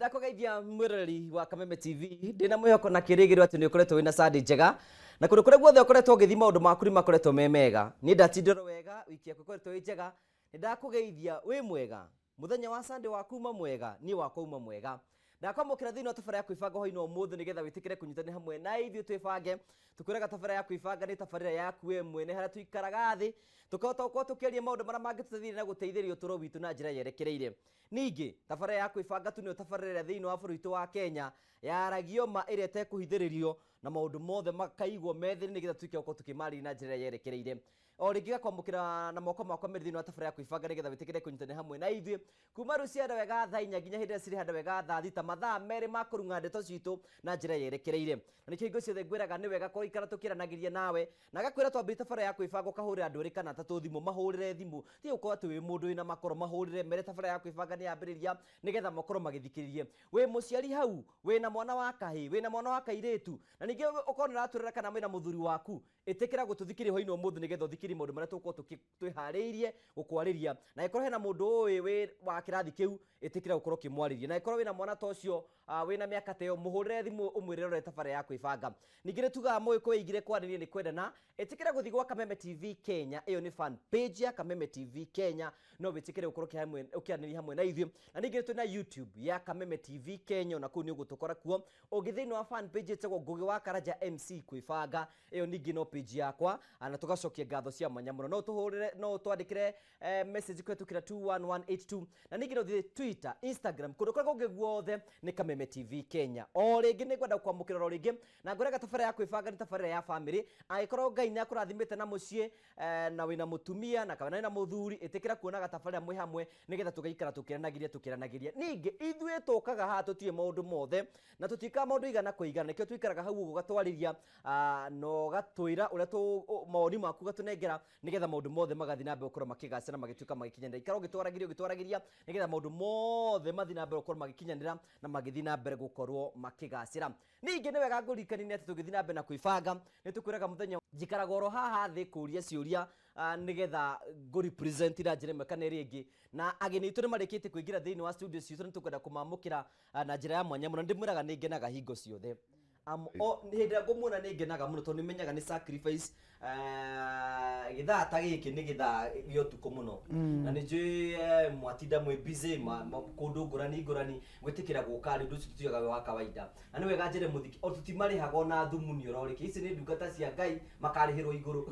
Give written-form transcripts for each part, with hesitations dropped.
Ndakũgeithia mwĩroreri wa Kameme TV, ndĩna mwĩhoko na kĩrĩgĩrĩro atĩ nĩ ũkoretwo wĩna Sunday njega na kũndũ kũrĩa guothe ũkoretwo ũgĩthiĩ maũndũ maku nĩ makoretwo me mega. Niĩ ndatindĩrwo wega, wiki yaku ĩkoretwo ĩ njega. Nĩ ndakũgeithia wĩ mwega, mũthenya wa Sunday waku uma mwega, niĩ wakwa uma mwega. Ndakwamũkĩra thĩinĩ wa tabarĩra ya kwĩbanga hwainĩ wa ũmũthĩ nĩgetha wĩtĩkĩre kũnyitanĩra hamwe na ithuĩ twĩbange. Tũkwĩraga tabarĩra ya kwĩbanga nĩ tabarĩra yaku we mwene harĩa tũikaraga thĩ tũkahota gũkorwo tũkĩaria maũndũ marĩa mangĩtũteithĩrĩria na gũteithĩrĩria ũtũũro witũ na njĩra yerekereire. Ningĩ, tabarĩra ya kwĩbanga tu nĩyo tabarĩra ĩrĩa thĩinĩ wa bũrũri witũ wa Kenya yaragio ma ĩrĩa ĩtekũhithĩrĩrio na maũndũ mothe makaigwo methĩ nĩgetha tuĩke gũkorwo tũkĩmarĩria na njĩra ĩrĩa yerekereire. O rĩngĩ gakwamũkĩra na moko makwa merĩ thĩinĩ wa tabarĩra ya kwĩbanga nĩgetha wĩtĩkĩre kũnyitanĩra hamwe na ithuĩ kuma rĩu cianda wega thaa 4 nginya hĩndĩ ĩrĩa cirĩhanda wega thaa 6, mathaa 2 ma kũrung'a ndeto citũ na njĩra yerekereire. Na nĩkĩo hingo ciothe ngwĩraga nĩ wega gũikara tũkĩaranagĩria nawe na ngakwĩra twambĩrĩrie tabarĩra ya kwĩbanga ũkahũrĩra andũ erĩ kana atatũ thimũ, mahũrĩre thimũ, tiga gũkorwo atĩ wĩ mũndũ wĩna makoro, mahũrĩre mere tabarĩra ya kwĩbanga nĩ yambĩrĩria nĩgetha makorwo magĩthikĩrĩrie. Wĩ mũciari hau, wĩna mwana wa kahĩĩ, wĩna mwana wa kairĩtu, na ningĩ ũkorwo nĩ ũratwĩrora kana wĩna mũthuri waku, ĩtĩkĩra gũtũthikĩrĩria hwainĩ wa ũmũthĩ nĩgetha ũthikĩrĩrie maũndũ marĩa tũgũkorwo twĩharĩirie gũkwarĩria. Na angĩkorwo hena mũndũ ũĩ wĩ wa kĩrathi kĩu, ĩtĩkĩra gũkorwo ũkĩmwarĩria. Na angĩkorwo wĩna mwana ta ũcio wĩna mĩaka ta ĩyo, mũhũrĩre thimũ ũmwĩre ũrore tabarĩra ya kwĩbanga. Ningĩ nĩ tugaga mũgĩkũyũ oigire kwaranĩria nĩ kwendana, ĩtĩkĩra gũthiĩ gwa Kameme TV Kenya, ĩyo nĩ fan page ya Kameme TV Kenya, no wĩtĩkĩre gũkorwo ũkĩaranĩria hamwe na ithuĩ. Na ningĩ twĩna YouTube ya Kameme TV Kenya, ona kũu nĩ ũgũtũkora kuo. Ũngĩ thĩinĩ wa fan page ĩtagwo Ngũgĩ wa Karanja MC kwĩbanga, ĩyo ningĩ no page yakwa, na tũgacokia ngatho cia mwanya mũno. No ũtũhũrĩre, no ũtwandĩkĩre message kũhetũkĩra 21182, na ningĩ no ũthiĩ Twitter, Instagram, kũndũ kũrĩa kũngĩ guothe nĩ Kameme TV Kenya. O rĩngĩ nĩ ngwenda kwamũkĩra o rĩngĩ na ngwĩraga tabarĩra ya kwĩbanga nĩ tabarĩra ya famĩlĩ. Angĩkorwo Ngai nĩ akũrathimĩte na mũciĩ na wĩna mũtumia na kana wĩna mũthuri, ĩtĩkĩra kuonaga tabarĩra mwĩ hamwe nĩgetha tũgaikara tũkĩranagĩria tũkĩranagĩria. Ningĩ ithuĩ tũkaga haha tũtiũĩ maũndũ mothe na tũtiĩkaga maũndũ igana kwa igana, nĩkĩo tũikaraga hau ũguo ũgatwarĩria na ũgatwĩra ũrĩa mawoni maku ũgatũnengera nĩgetha maũndũ mothe magathiĩ na mbere gũkorwo makĩgacĩra magĩtuĩka magĩkinyanĩra. Ikara ũgĩtwaragĩria ũgĩtwaragĩria nĩgetha maũndũ mothe mathiĩ na mbere gũkorwo magĩkinyanĩra na magĩthiĩ na mbere gũkorwo makĩgacĩra. Ningĩ nĩ wega ngũririkanie atĩ tũgĩthiĩ na mbere na kwĩbanga nĩ tũkwĩraga mũthenya njikaraga oro haha thĩ kũria ciũria nĩgetha ngũ represent na njĩra ĩmwe kana ĩrĩa ĩngĩ, na ageni aitũ nĩ marĩkĩtie kũingĩra thĩinĩ wa studio citũ, nĩ tũkwenda kũmamũkĩra na njĩra ya mwanya mũno. Ndĩmwĩraga nĩ ngenaga hingo ciothe. Hĩndĩ ĩrĩa ngũmuona nĩ ngenaga mũno tondũ nĩ menyaga nĩ sacrifice, gĩthaa ta gĩkĩ nĩ gĩthaa gĩa ũtukũ mũno na nĩ njũĩ mwatinda mwĩ busy kũndũ ngũrani ngũrani, gwĩtĩkĩra gũka rĩ, ũndũ ũcio tũtiugaga wĩ wa kawaida. Na nĩ wega njĩre mũthiki o tũtimarĩhaga ona thumuni oro rĩkĩ, ici nĩ ndungata cia Ngai makarĩhĩrwo igũrũ.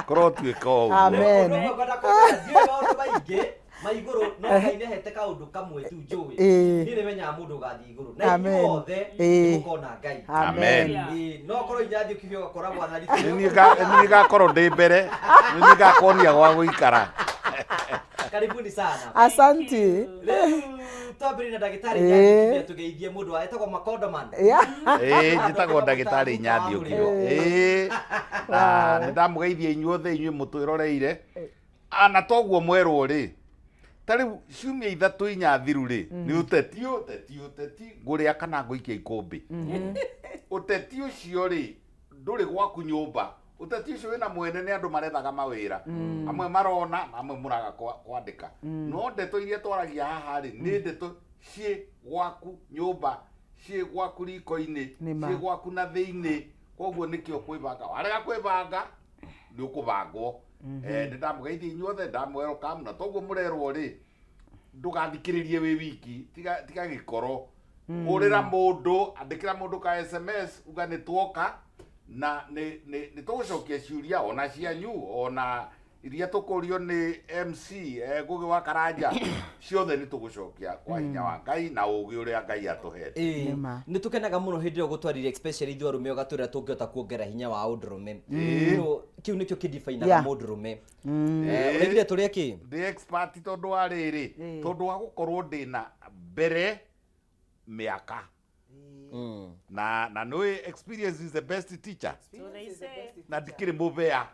Kũrotuĩka o ũguo. Amen. Ũndũ ũmwe ngwenda kũmwĩra, ndiũĩ maũndũ maingĩ ma igũrũ, no Ngai nĩahete kaũndũ kamwe tu njũĩ. Niĩ nĩmenyaga mũndũ ũgathiĩ igũrũ na Amen. inyuothe nĩmũkona Ngai. Amen. Ĩĩ, no korwo inyathiĩ ũkiuga ũgakora mwathani Nĩ niĩ ngakorwo ndĩ mbere, nĩ niĩ ngakuonia gwa gũikara. Karibuni sana. Asante. Rĩu twambĩrĩrie na ndagĩtarĩ Nyangi tũgeithie mũndũ wa etagwo Makondoman. Ĩĩ, njĩtagwo ndagĩtarĩ Nyanthi Ũkio. Ĩĩ, na nĩ ndamũgeithia inyuothe inyuĩ mũtwĩroreire. Na toguo mwerwo rĩ, ta rĩu ciumia 3 4 thiru rĩ, nĩ ũteti ũteti ũteti, ngũrĩa kana ngũikia ikũmbĩ. Ũteti ũcio rĩ, ndũrĩ gwaku nyũmba. Ũteti ũcio wĩna mwene, nĩ andũ marethaga mawĩra, amwe marona na amwe mũraga kwandĩka. No ndeto iria twaragia haha rĩ, nĩ ndeto ciĩ gwaku nyũmba, ciĩ gwaku riko-inĩ, ciĩ gwaku na thĩinĩ. Koguo nĩkĩo kwĩbanga, warega kwĩbanga nĩ ũkũbangwo. Nĩ ndamũgeithia inyuothe, ndamwelcome, na toguo mũrerwo rĩ, ndũgathikĩrĩrie wĩ wiki, tiga gĩkoro, hũrĩra mũndũ, andĩkĩra mũndũ ka SMS, uga nĩ tuoka na nĩ tũgũcokia ciũria ona cianyu ona iria tũkũrio nĩ MC Ngũgĩ wa Karanja, ciothe nĩ tũgũcokia kwa hinya wa Ngai na ũgĩ ũrĩa Ngai atũhete. Ĩĩ, nĩ tũkenaga mũno hĩndĩ ĩrĩa ũgũtwarire, especially ithuĩ arũme, ũgatwĩra tũngĩhota kuongerera hinya wa ũndũrũme. Kĩu nĩkĩo kĩdifainaga mũndũrũme. Ũraigire tũrĩe kĩ? Ndĩ expert tondũ wa rĩrĩ, tondũ wa gũkorwo ndĩna mbere mĩaka na nĩũĩ experience is the best teacher. So they say. Na ndikĩrĩ mũbea.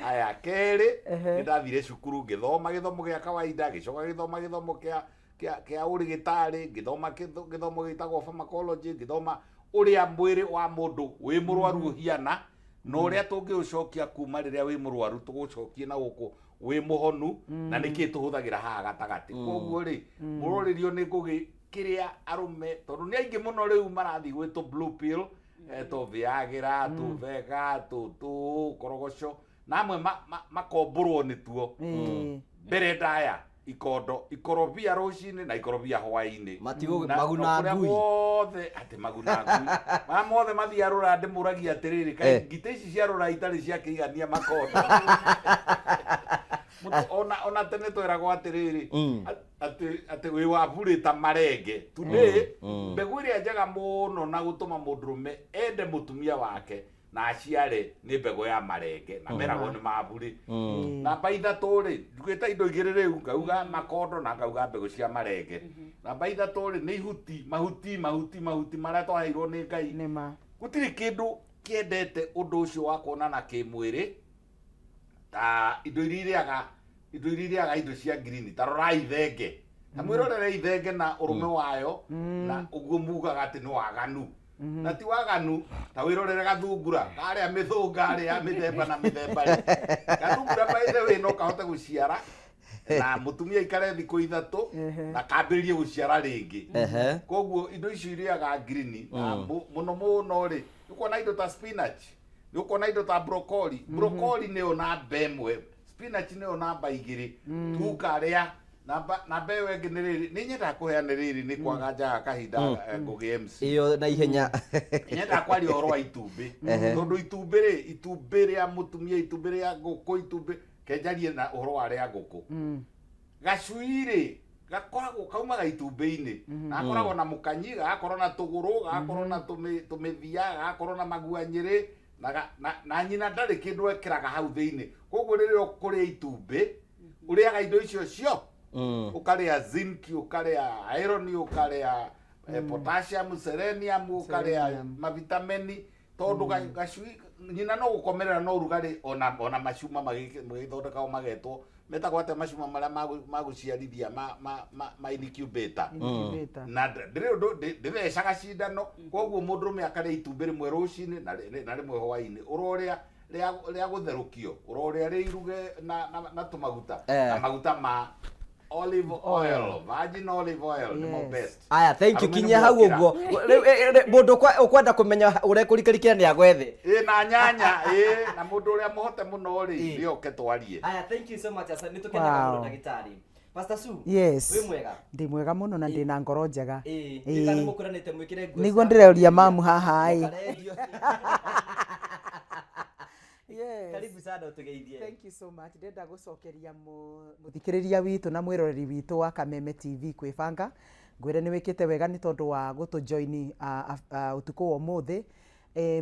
Aya, kerĩ, nĩ ndathire cukuru ngĩthoma gĩthomo gĩa kawaida, ngĩcoka gĩthoma gĩthomo kĩa ũrĩgĩtarĩ, ngĩthoma gĩthomo gĩtagwo pharmacology, ngĩthoma ũrĩa mwĩrĩ wa mũndũ wĩ mũrwaru ũhiana na ũrĩa tũngĩũcokia kuma rĩrĩa wĩ mũrwaru tũgũcokie na gũkũ Wĩ mũhonu na nĩkĩ tũhũthagĩra haha gatagatĩ. Koguo rĩ, mũrorĩrio nĩ ngũgĩ kĩrĩa arũme, tondũ nĩ aingĩ mũno rĩu marathiĩ gwĩ tũ blue pill, tũ Viagra, tũ Vega, tũ tũ korogoco, na amwe makombũrwo nĩtuo. Mbere ndaya ikondo, ikorobia rũcinĩ na ikorobia hwaĩ-inĩ. Matigũ Na maguna na kũrĩa ngui. Guothe atĩ maguna ngui maya mothe mathiaga rũra, ndĩmũragia atĩrĩrĩ, kaĩ ngitĩ ici cia rũra itarĩ ciakĩigania makondo? Ona tene tweragwo atĩrĩrĩ, atĩ wĩ wa burĩ ta marenge. Today mbegũ ĩrĩa njega mũno na gũtũma mũndũrũme ende mũtumia wake na aciare nĩ mbegũ ya marenge, na meragwo nĩ maburĩ. Namba 3 rĩ, njugĩte indo igĩrĩ rĩu, ngauga makondo na ngauga mbegũ cia marenge. Namba 3 rĩ, nĩ ihuti, mahuti, mahuti, mahuti marĩa twaheirwo nĩ Ngai. Nĩ ma. Gũtirĩ kĩndũ kĩendete ũndũ ũcio wa kuonana kĩmwĩrĩ ta indo iria irĩaga, indo iria irĩaga indo cia green. Ta rorai thenge, ta mwĩrorere ithenge na ũrũme wayo, na ũguo mugaga atĩ nĩ waganu, na ti waganu. Ta wĩrorere gathungura karĩa mĩthũnga arĩa ya mĩthemba na mĩthemba rĩ, gathungura, by the way, no kahote gũciara na mũtumia aikare thikũ 3 na kambĩrĩrie gũciara rĩngĩ. Koguo indo icio irĩaga green na mũno mũno rĩ, nĩ ũkuona indo ta spinach, nĩ ũkuona indo ta broccoli. Broccoli nĩyo namba 1, spinach nĩyo namba 2. Tukarĩa namba ĩyo ĩngĩ nĩ rĩrĩ, nĩ nyendaga kũheana rĩrĩ, nĩ kwaga njaga kahinda, ngũgĩ MC. Ĩyo na ihenya. Nyendaga kwaria ũhoro wa itumbĩ, tondũ itumbĩ rĩ, itumbĩ rĩa mũtumia, itumbĩ rĩa ngũkũ, itumbĩ kenjarie na ũhoro wa rĩa ngũkũ. Gacui rĩ, gakoragwo kaumaga itumbĩ-inĩ, na gakoragwo na mũkanyi, gagakorwo na tũgũrũ, gagakorwo na tũmĩthia, gagakorwo na maguanyĩrĩ, na nyina ndarĩ kĩndũ ekĩraga hau thĩinĩ. Koguo rĩrĩa ũkũrĩa itumbĩ, ũrĩaga indo icio cio, ũkarĩa zinc, ũkarĩa iron, ũkarĩa potassium, selenium, ũkarĩa Selenium. mavitamini, tondũ gacui nyina no gũkomerera no ũrugarĩ. Ona macuma magĩthondekagwo magetwo, metagwo atĩa macuma marĩa magũciarithia ma incubator? Incubator. Na ndĩrĩ ũndũ ndĩthecaga cindano. Koguo mũndũrũme akarĩa itumbĩ rĩmwe rũcinĩ na rĩmwe hwaĩ-inĩ, ũrorĩa rĩa gũtherũkio, ũrorĩa rĩ iruge na tũmaguta, na maguta ma olive oil, virgin olive oil nĩmo best. Aya, thank you. Arũme Kinyia hau. nĩmokĩra. Ũguo rĩu mũndũ ũkwenda kũmenya ũrĩa kũrikarikĩra nĩ agwethe. Ĩ, na nyanya, ĩ, na mũndũ ũrĩa mũhote mũno rĩ, nĩoke twarie. Aya, thank you so much. Asa nĩ tũkenaga mũno. Ndagĩtarĩ Pastor Sue. Yes. Wĩ mwega? Ndĩ mwega mũno na ndĩ na ngoro njega. Ĩ kana mũkũranĩte mwĩkĩre nguo Nĩguo cia- ndĩroria mamu haha ĩ. Mũkarendio. Yes. Karibu sana, ũtũgeithie. Thank you so much. Ndĩrenda gũcokeria mũthikĩrĩria witũ na mwĩroreri witũ wa Kameme TV kwĩbanga. Ngwĩre nĩ wĩkĩte wega nĩ tondũ wa gũtũjoin ũtukũ wa ũmũthĩ.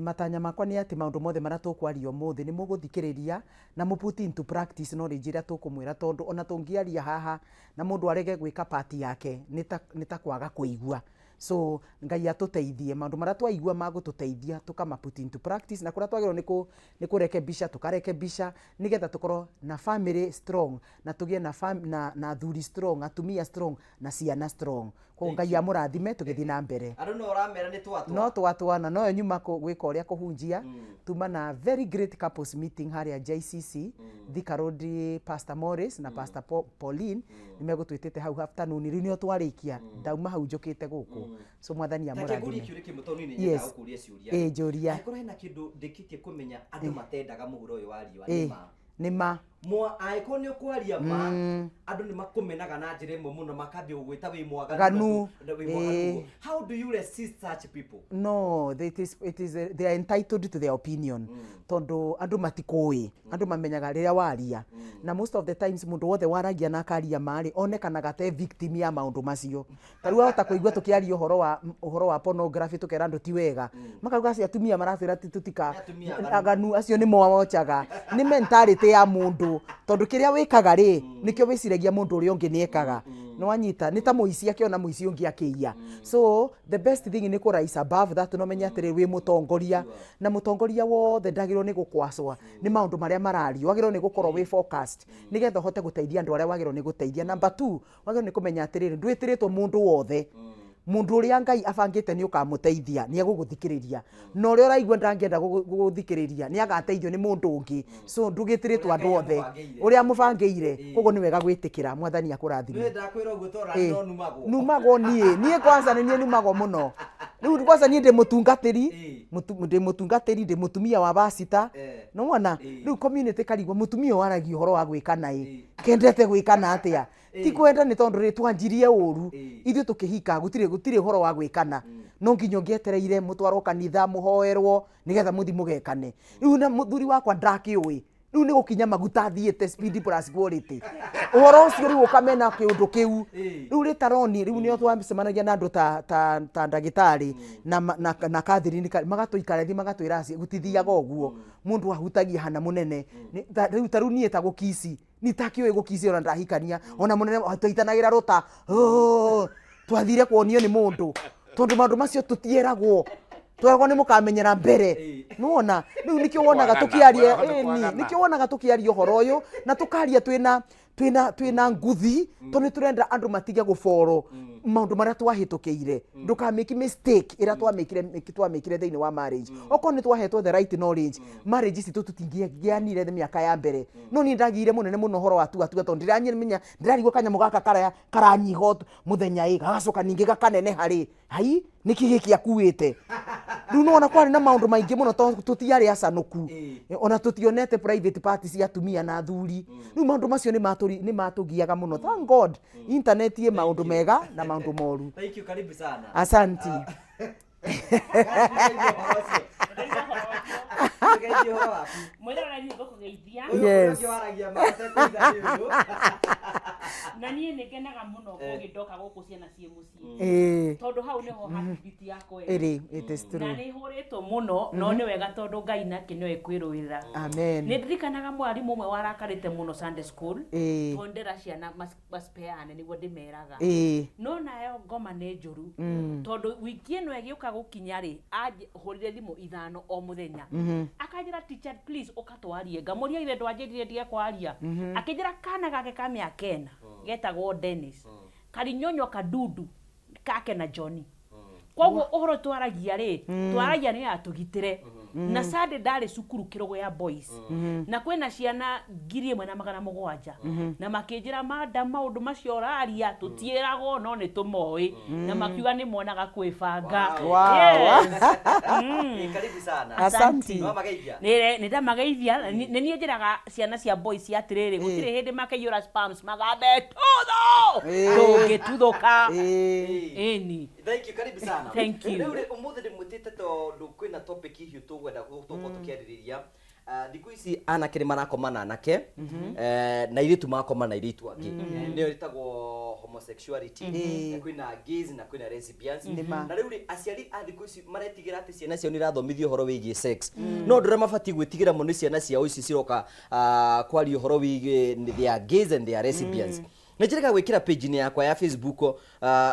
Matanya makwa nĩ atĩ maũndũ mothe marĩa tũkwaria ũmũthĩ nĩ mũgũthikĩrĩria na mũ put into practice knowledge ĩrĩa tũkũmwĩra, tondũ ona tũngĩaria haha na mũndũ arege gwĩka part yake, nĩ ta kwaga kũigua. So Ngai atũteithie, maũndũ marĩa twaigua magũtũteithia tũkama put into practice, na kũrĩa twagĩrĩirwo nĩ kũrekebisha tũkarekebisha, nĩgetha tũkorwo na family strong na tũgĩe na athuri strong, atumia strong na ciana strong. Koguo Ngai amũrathime tũgĩthiĩ na mbere. Andũ no ũramera nĩ twatwa. No twatwana noyo nyuma gwĩka ũrĩa kũhunjia, tuma na very great couples meeting harĩa JCC Thika Road. Pastor Morris na Pastor Pauline nĩ megũtwĩtĩte hau afternoon. Rĩu nĩo twarĩkia, ndauma hau njũkĩte gũkũ. So Mwathani Reke ngũrie amũrathime. kĩũria kĩmwe, tondũ niĩ nĩ nyendaga gũkũria ciũria. Ĩ, njũria. Angĩkorwo hena kĩndũ ndĩkĩtie kũmenya andũ matendaga mũhuro ũyũ wa riũa nĩ ma. Nĩ ma. Mwa angĩkorwo nĩ ũkwaria ma, andũ nĩ makũmenaga na njĩra ĩmwe mũno, makambia gũgwĩta wĩ mwaganu. Ganu. Na wĩ mwaganu. How do you resist such people? No, it is they are entitled to their opinion, tondũ andũ matikũĩ, andũ mamenyaga rĩrĩa waria, na most of the times mũndũ wothe waragia na akaria marĩ onekanaga te victim ya maũndũ macio. Ta rĩu wahota kũigua tũkĩaria ũhoro wa pornography, tũkera andũ ti wega, makauga acio atumia maratwĩra ti tũtika Atumia aganu. Aganu acio nĩ mococaga. Nĩ mentality ya mũndũ, tondũ kĩrĩa wĩkaga rĩ, nĩkĩo wĩciragia mũndũ ũrĩa ũngĩ nĩ ekaga. Nĩ wanyita? Nĩ ta mũici akĩona mũici ũngĩ akĩiya. So the best thing nĩ kũ rise above that, no menye atĩrĩ, wĩ mũtongoria, na mũtongoria wothe ndagĩrĩirwo nĩ gũkwacwa nĩ maũndũ marĩa marario. Wagĩrĩirwo nĩ gũkorwo wĩ focused nĩgetha ũhote gũteithia andũ arĩa wagĩrĩirwo nĩ gũteithia. Number two, wagĩrĩirwo nĩ kũmenya atĩrĩrĩ, ndwĩtĩrĩtwo mũndũ wothe. Mũndũ ũrĩa Ngai abangĩte nĩ ũkamũteithia nĩ egũgũthikĩrĩria, na ũrĩa ũraigua ndangĩenda gũgũthikĩrĩria nĩ agateithio nĩ mũndũ ũngĩ. So ndũgĩtĩrĩtwo Ũrĩa andũ Ngai othe amũbangĩire. Ũrĩa amũbangĩire. Koguo nĩ wega gwĩtĩkĩra. Mwathani akũrathime. Nĩ ndakwĩra ũguo tondũ no numagwo. Numagwo niĩ, niĩ kwanza nĩ niĩ numagwo mũno. Rĩu kwanza niĩ ndĩ mũtungatĩri, ndĩ mũtungatĩri, ndĩ mũtumia wa pastor. Nĩwona? Rĩu community karigwo mũtumia ũyũ waragia ũhoro wa gwĩkana ĩ, kendete gwĩkana atĩa? Ti kwenda, nĩ tondũ rĩ twanjirie ũru. Ithuĩ tũkĩhika gũtirĩ gũtirĩ ũhoro wa gwĩkana, no nginya ũngĩetereire mũtwarwo kanitha, mũhoerwo, nĩgetha mũthi mũgekane. Rĩu na mũthuri wakwa ndakĩũĩ, rĩu nĩ gũkinya maguta athiĩte speed plus quality ũhoro ũcio. Rĩu ũkamena kĩũndũ kĩu rĩu rĩtaroni. Rĩu nĩo twacemanagia na andũ ta ndagĩtarĩ na Catherine, magatũikara thĩ, magatwĩra aci gũtithiaga ũguo, mũndũ ahutagia hana mũnene. Rĩu ta rĩu niĩ ta gũkici nitakĩũĩ gũkici, ona ndahikania ona mũnene twaitanagĩra rũta. Oh, twathire kuonio nĩ mũndũ, tondũ maũndũ macio tũtieragwo, tweragwo nĩ mũkamenyera mbere. Nĩwona rĩu nĩkĩo wonaga Kwagana, tũkĩaria. kwagana, Ĩni. Kwagana. Nĩkĩo wonaga tũkĩaria ũhoro ũyũ na tũkaria twĩna nguthi, tondũ nĩ tũrenda andũ matige gũboro maũndũ marĩa twahĩtũkĩire. Ndũkamĩki mistake ĩrĩa twamĩkire thĩinĩ wa marriage. Okorwo nĩ twahetwo the right knowledge, marriage citũ tũtingĩanire mĩaka ya mbere. No niĩ ndagĩire mũnene mũno ũhoro wa tua tua, tondũ ndiramenya, ndĩrarigwo kanyamũ gaka karĩa karanyiha mũthenya ĩ, gagacoka ningĩ gakaneneha rĩ, hai nĩkĩ gĩkĩ akuĩte? Rĩu nĩwona kwarĩ na maũndũ maingĩ mũno tondũ tũtiarĩ acanũku, ona tũtionete private party cia atumia na athuri. Rĩu maũndũ macio nĩ matũgiaga mũno. Thank God internet ĩ maũndũ mega na maũndũ moru. Thank you, karibu sana. Asanti. Ndaigua ũhoro ũcio. Ngeithie ũhoro waku. Mwĩroreri, ngũkũgeithia. Ũyũ ũrĩa waragia ma ũtekũiga nĩ ũyũ. Na niĩ nĩ ngenaga mũno kũgĩndoka gũkũ ciana ciĩ mũciĩ, tondũ hau nĩho heartbeat yakwa ĩrĩ. Ĩrĩ, it is Na true. nĩ hũrĩtwo mũno, no nĩ wega tondũ Ngai nake nĩwe kwĩrũĩrĩra. Amen. Nĩ ndirikanaga mwarimũ ũmwe warakarĩte mũno Sunday school, tondũ ndera ciana macipeane nĩguo ndĩmeraga. No nayo ngoma nĩ njũru, tondũ wiki ĩno ĩgĩũka gũkinya rĩ, anjĩhũrire thimũ 5 o mũthenya, akanjĩra, "Teacher, please ũka twarie." Ngamũria, "Ithe ndwanjĩrire ndige kwaria?" Akĩnjĩra kana gake ka mĩaka 4 getagwo Dennis karinyonywa kadudu kake na Johnny. Koguo ũhoro twaragia rĩ, twaragia nĩ atũgitĩre. Na Sunday ndarĩ cukuru Kĩrũgũ ya boys, na kwĩna ciana 1700, na makĩnjĩra, "Madam, maũndũ macio ũraria tũtiĩragwo, no nĩ tũmoĩ." Na makiuga nĩ monaga kwĩbanga. Yes. Karibu sana. Asante. No mageithia. Nĩ ndamageithia. Nĩ niĩ njĩraga ciana cia boys atĩrĩrĩ, gũtirĩ hĩndĩ makaiyũra spams magambe tutho, ndũngĩtuthũka. Ĩni. Thank you, karibu sana. Thank you. Rĩu rĩ, ũmũthĩ ndĩmwĩtĩte tondũ kwĩna topic hiũ tũgwenda tũgũkorwo tũkĩarĩrĩria. Ah, thikũ ici anake nĩ marakoma na anake, na airĩtu makoma na airĩtu angĩ, nĩyo ĩtagwo homosexuality. Na kwĩna gays na kwĩna lesbians. Nĩ ma. Na rĩu rĩ, aciari a thikũ ici maretigĩra atĩ ciana ciao nĩ irathomithio ũhoro wĩgiĩ sex, no ũndũ ũrĩa mabatiĩ gwĩtigĩra mũno nĩ ciana ciao ici ciroka kwaria ũhoro wĩgiĩ they are gays and they are lesbians. Nĩ njĩrĩga gwĩkĩra page-inĩ yakwa ya Facebook,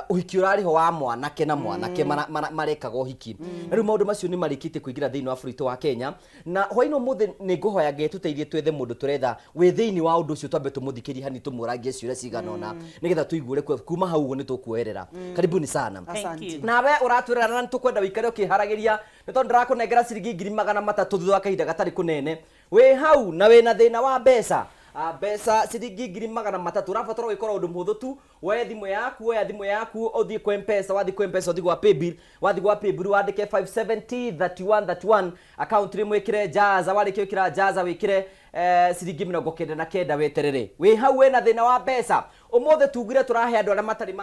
ũhiki ũrarĩ ho wa mwanake na mwanake, marekaga ũhiki. Na rĩu maũndũ macio nĩ marĩkĩtie kũingĩra thĩinĩ wa bũrũri witũ wa Kenya. Na hwaĩ-inĩ ũmũthĩ nĩ ngũhoya Ngai tũteithie twethe mũndũ tũretha wĩ thĩinĩ wa ũndũ ũcio, twambe tũmũthikĩrie hani, tũmũrangie ciũria cigana ũna nĩgetha tũigue kuma hau ũguo nĩ tũkuoerera. Karibuni sana. Thank Asante. you. Nawe ũratwĩrera na nĩtũkwenda wĩikare ũkĩharagĩria, nĩ tondũ ndĩrakũnengera ciringi 300,000 thutha wa kahinda gatarĩ kũnene. Wĩ hau na wĩna thĩna wa mbeca, mbeca ciringi 300,000, ũrabatara gwĩkora ũndũ mũhũthũ tu. Woe thimũ yaku, woya thimũ yaku, ũthiĩ kwa Mpesa. Wathiĩ kwa Mpesa, ũthiĩ gwa paybill. Wathiĩ gwa paybill, wandĩke 570 31 31, account rĩmwe ĩkĩre jaza. Warĩkia gwĩkĩra jaza, wĩkĩre ciringi 99, weterere. Wĩ hau wĩna thĩna wa mbeca, ũmũthĩ tugire tũrahe andũ arĩa matarĩ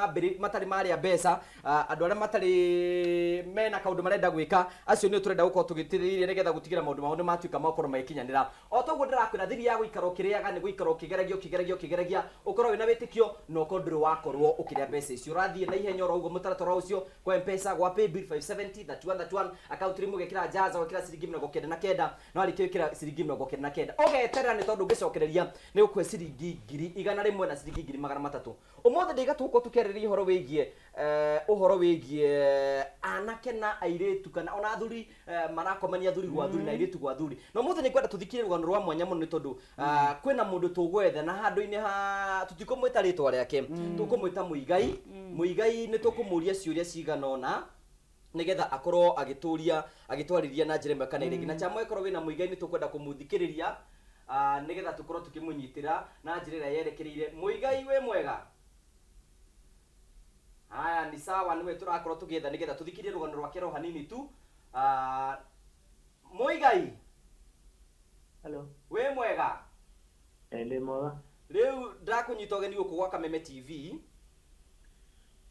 matarĩ marĩa mbeca, andũ arĩa matarĩ mena kaũndũ marenda gwĩka, acio nĩo tũrenda gũkorwo tũgĩtĩrĩirie nĩgetha gũtigĩra maũndũ mao nĩ matuĩka makorwo magĩkinyanĩra. O toguo ndĩrakwĩra, thiri ya gũikara ũkĩrĩaga nĩ gũikara ũkĩgeragia, ũkĩgeragia, ũkĩgeragia, ũkorwo wĩna wĩtĩkio na ũkorwo ndũrĩ wakorwo ũkĩrĩa mbeca icio. Ũrathiĩ na ihenya oro ũguo mũtaratara ũcio kwa Mpesa gwa paybill 570 31 31, account rĩmwe ũgekĩra jaza, ũgekĩra ciringi 99, na warĩkia gwĩkĩra ciringi 99, ũgeterera, nĩ tondũ ũngĩcokereria nĩ ũkũhe ciringi 100,000 na ciringi 300,000. Ũmũthĩ ndĩga tũgũkorwo tũkĩarĩrĩria ũhoro wĩgiĩ Ũhoro wĩgiĩ anake na airĩtu kana ona athuri, marakomania athuri gwa athuri na airĩtu gwa athuri. No mũthĩ nĩ ngwenda tũthikĩrĩrie rũgano rwa mwanya mũno, nĩ tondũ kwĩna mũndũ tũgwetha na handũ-inĩ ha tũtikũmwĩta rĩtwa rĩake, tũkũmwĩta Mũigai. Mũigai nĩ tũkũmũria ciũria cigana ũna nigetha akorwo agĩtũria agĩtwarĩria na njĩra ĩmwe kana ĩrĩa ĩngĩ. Na chama ĩkorwo wĩna Mũigai, nĩ tũkwenda kũmũthikĩrĩria nĩgetha tũkorwo tũkĩmũnyitĩra na njĩra ĩrĩa yerekereire. Mũigai, wĩ mwega? Haya, ni sawa, nĩwe tũrakorwo tũgĩetha nĩgetha tũthikĩrĩrie rũgano rwake ro hanini tu. Mũigai. Hello. Wĩ mwega? Ndĩ mwega. Rĩu ndakũnyita ũgeni gũkũ gwa Kameme TV.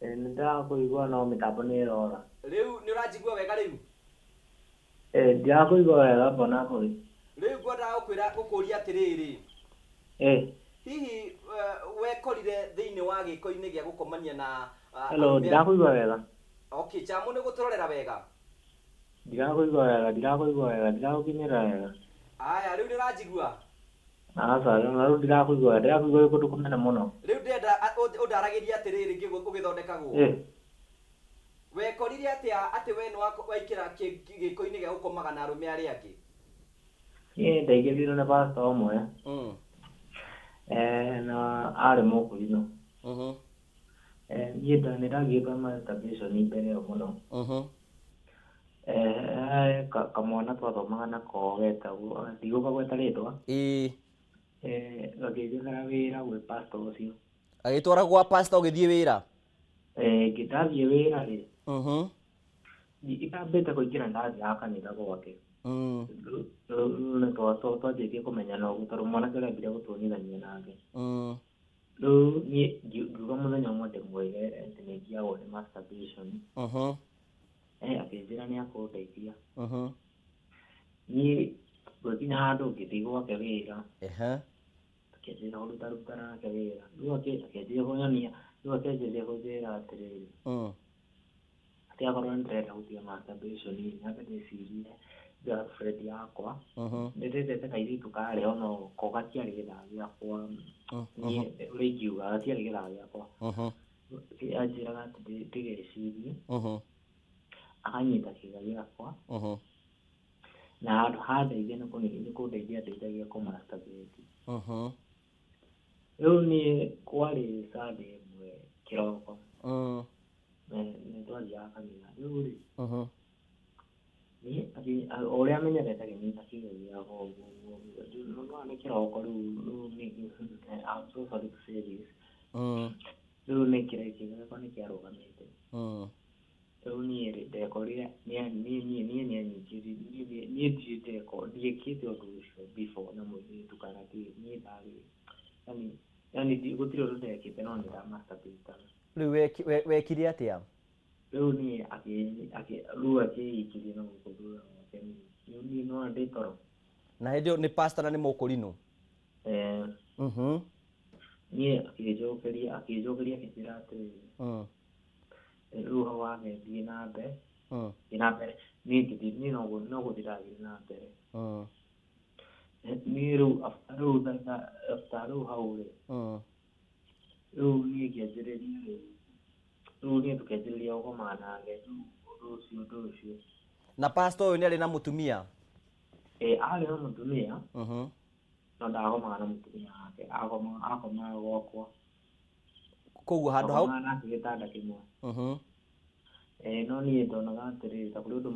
Nĩ ndĩrakũigua no mĩtambo nĩ ĩrora. Rĩu nĩ ũranjigua wega rĩu? Ndirakũigua wega mbona kũrĩ. Rĩu ngwendaga gũkwĩra, gũkũria atĩrĩrĩ, hihi wekorire thĩinĩ wa gĩko-inĩ gĩa gũkomania na Hello, arũme? Ndirakũigua wega. Okay, chamo nĩ gũtũrorera wega. Ndirakũigua wega, ndirakũigua wega, ndiragũkinyĩra wega. Aya, rĩu nĩ ũranjigua? Aca, rĩu na rĩu ndirakũigua, ndĩrakũigua wĩ kũndũ kũnene mũno. Rĩu ndĩrenda ũndaragĩrie atĩrĩrĩ, ũgĩthondekagwo, wekorire atĩa atĩ we nĩ waingĩra gĩko-inĩ gĩa gũkomaga na arũme arĩa angĩ? Niĩ ndaingĩririo nĩ pastor ũmwe, na arĩ mũkũrinũ. Niĩ nĩ ndagiĩtwo masturbation mbere ĩyo mũno. Kamwana twathomaga nako getagwo, ndigũkagweta rĩtwa, gakĩnjethera wĩra gwĩ pastor ũcio. Agĩtwara gwa pastor ũgĩthiĩ wĩra? Ndathiĩ wĩra rĩ, itambĩte kũingĩra ndathiaga kanitha gwake. Rĩu nĩ twanjĩtie kũmenyana ũguo tondũ mwanake ũrĩa ambire gũtuonithania nake. Rĩu niĩ ngiuga mũthenya ũmwe ndĩmwĩre atĩ nĩ ngiagwo nĩ masturbation. Akĩnjĩra nĩ akũndeithia. Niĩ gwĩkinya handũ ngĩthiĩ gwake wĩra, akĩanjĩrĩria kũrutaruta nake wĩra. Rĩu akĩanjia kũnyonia, rĩu akĩanjĩrĩria kũnjĩra atĩrĩrĩ, atĩ akorwo nĩ ndĩrenda gũtiga masturbation, nyambe ndĩcirie girlfriend yakwa. Nĩ ndendete kairĩtu karĩ ho no ko gatiarĩ gĩthaa gĩakwa. Niĩ ũrĩa ingiuga gatiarĩ gĩthaa gĩakwa. Anjĩraga atĩ ndĩgecirie, akanyita kĩga gĩakwa, na handũ handeithia nĩ kũndeithia andeithagia kũ masturbate. Rĩu niĩ kwarĩ Sunday ĩmwe kĩroko, nĩ twathiaga kanitha. Rĩu rĩ, niĩ o ũrĩa amenyerete akĩnyita kĩga gĩakwa ũguo ũguo ũguo. Rĩu nĩ nĩ kĩroko rĩu rĩu nĩ, I'm so sorry to say this. Rĩu nĩ kĩrĩa kĩga gĩakwa nĩ kĩarũgamĩte. Rĩu niĩ rĩ, ndekorire niĩ niĩ niĩ niĩ nĩ anyingĩri niĩ niĩ ndirĩ ndeko ndiĩkĩte ũndũ ũcio before na mũirĩtu kana kĩ. Niĩ ndarĩ yani gũtirĩ ũndũ ndekĩte no nĩ ndamasturbate. Rĩu wekire atĩa? Rĩu niĩ rĩu akĩingĩria na gũkũ thutha gwake, niĩ niĩ no ndĩ toro. Na hĩndĩ ĩyo nĩ pastor na nĩ mũkũrinũ? Eh. Niĩ akĩnjokeria akĩnjĩra atĩrĩrĩ, rĩu hau wake thiĩ na mbere, thiĩ na mbere. Niĩ ngĩthiĩ, niĩ no gũthiĩ ndathire na mbere. Niĩ rĩu rĩu after rĩu hau rĩ, rĩu niĩ ngĩanjĩrĩria, rĩu niĩ tũkĩanjĩrĩria gũkoma nake rĩu ũndũ ũcio. Na pastor ũyũ nĩ arĩ na mũtumia? Arĩ na mũtumia, no ndakomaga na mũtumia wake, akomaga gwakwa. Koguo handũ hau Twakomaga nake gĩtanda kĩmwe. No niĩ ndonaga atĩrĩrĩ, ta kũrĩ ũndũ